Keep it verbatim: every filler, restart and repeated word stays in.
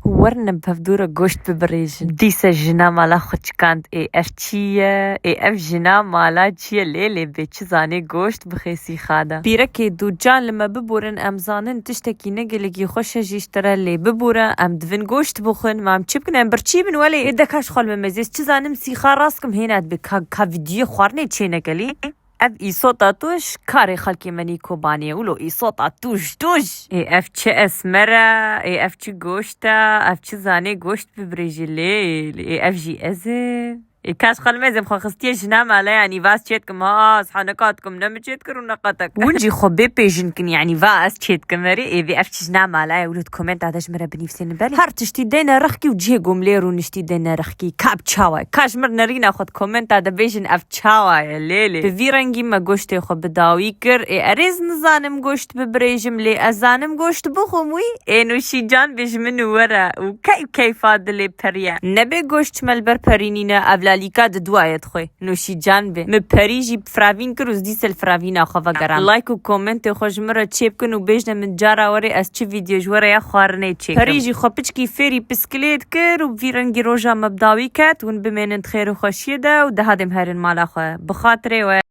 Werine bi hevdû re goşt bibirêjin. Dîse jina mala xwe çikand. Ê ev çi ye? Ê ev jina mala çi ye? Lê lê bê çi zanê goşt bixê sîxa de. Pîrekê dûcan li me biborin, em zanin tiştekî ne gelekî xweş e jî ji te re, lê bibore em divin goşt bixwin. Ma em çi bikin? Em birçî bin welê. Ê de kaş xwe li me mezê, ez çi zanim sîxa rast kim hêna dibe. Ka, ka vîdyoyê xwarinê çê nekelî. Ev îsota tuj karê xelkê me nî Kobanê ye. Wilo îsota tuj tuj. Ê ev çi esmer e? Ê ev çi goşt e? Ev çi zanê goşt bibirêjî lê? Ê ev jî ez im. Ê kaş xelmezê xwe xistiye jina mele, yanî vaz çêt kim ha, ez henekat kim, ne mi çêt kir û ne qetek. Win jî xwe bê pêjin kin, yanî va ez çêt kim erê, ê vê ev çi jina mele ye, wilo di komenta de ji min re binivîsînin belê. Her tiştî deyne rexkî û cihê gomlê rûniştî deyne rexkî. Ka bi çawa ye? Ka ji mir nerîna xwe di komenta de bêjin ev çawa ye lê lê. Bi vî rengî me goştê xwe bi dawî kir. Ê erê ez nizanim goşt bibirêjim, lê ez zanim goşt bixwim wî. Ê nûşîcan bê ji min û were û keyf keyfa dilê periye. Nebê goşt çi me li ber perî nîne, ev lalîka di dua ye dixwe. Nûşîcan bê. Min perî jî firavîn kir û ez dîse li firavîna xwe vegeran. Like û komentê xwe ji min re çêbikin û bêjne min cara werê ez çi vîdyo ji we re ya xwarinê çêkim. Perî jî xwe piçkî fêrî piskilêt kir û bi vî rengî roja me bi dawî ket. Hûn bimênin di xêr û xweşiyê de û dehadêm herin mala xwe. Bi xatirê we.